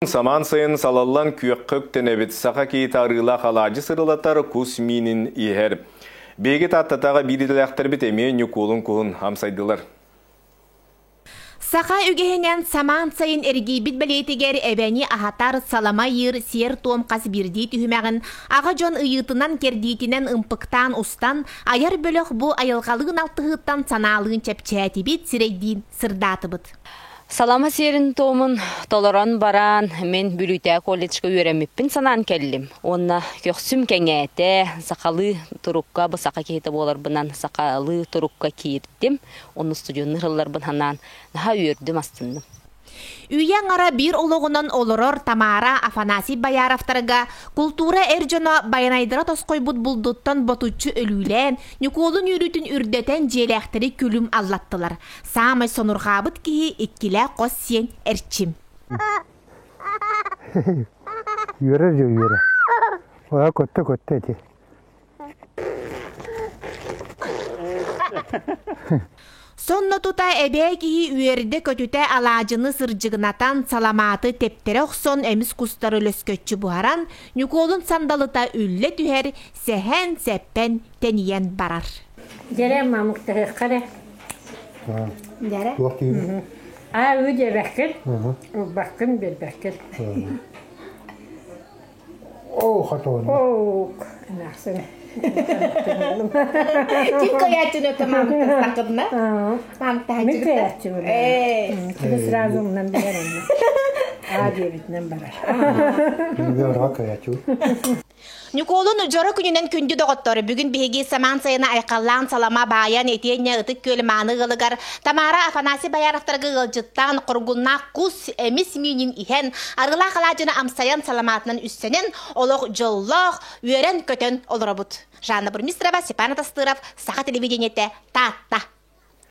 Самаан сайын салаллан күөххэ үктэнэбит, саха киһитэ арыылаах алаадьы сырылатар, кус миинин иһэр. Биһиги Тааттатааҕы биир идэлээхтэрбит эмиэ Ньукуолун куһун амсайдылар. Саха үгэһинэн самаан сайын эргийбит бэлиэтигэр эбэни аһатар, салама ыйыыр сиэр-туом хас биирдии түһүмэҕин аҕа дьон ыйыытынан-кэрдиитинэн ымпыктаан устан, айар бөлөх бу айылҕалыын алтыһыыттан санаалыын чэпчээтибит, сирэйдиин сырдаатыбыт. Салама сиэрин-туомун толорон баран, мин Бүлүүтээ колледжка үөрэммиппин санаан кэллим. Уонна көхсүм кэҥээтэ, сахалыы турукка, бу саха киһитэ буоларбынан сахалыы турукка киирдим. Онно студенныыр ылларбын санаан, наһаа үөрдүм, астынным. Үйэ аҥара биир олоҕунан олорор Тамара Афанасий Бояровтарга култуура эр дьоно байанайдара тосхойбут булдуттан ботуччу өлүүлээн, Ньукуолун үөрүүтүн үрдэтэн дьиэлээхтэри күлүм аллаттылар. Саамай сонурҕаабыт киһи иккилээх хос сиэн Эрчим. Үөрэр дьэ үөрэ. Оа көттө көттө ити. Сонно тута эбээ киһи үөрдэ-көтүтэ алаадьыны сырдьыгынатан, саламааты тэптэрэ охсон эмис кустары лөскөччү буһаран, Ньукуолун сандалыта үллэ түһэр, сэһэн-сэппэн тэнийэн барар. Дьэрэ мамыктаһыахха эрэ. Дьэрэ? Туох диибин? Аа, ыы диэбэккин, ылбаккын, биэрбэккин. Оо, хотуон. Оо, эмээхсин. Ким кыайааччыны өтө маамыктастаххытына? Мин кыайааччыбын. Кини сразу умнан билэр онно. Аа диэбитинэн барар. Кинигэ кыайааччы. Ньукуолун дьоро күнүнэн күндү доҕоттор, бүгүн биһиги самаан сайына айхаллаан салама баайан итиэннэ Ытык Күөл мааны ыалыгар Тамара Афанасий Бояровтарга ыалдьыттаан хоргуннаах кус эмис миинин иһэн, арыылаах алаадьыны амсайан саламаатынан үссэнэн, олох дьоллоох, үөрэн-көтөн олоробут. Жанна Бурмистрова, Степан Атастыров, Саха телевидениетэ, Таатта.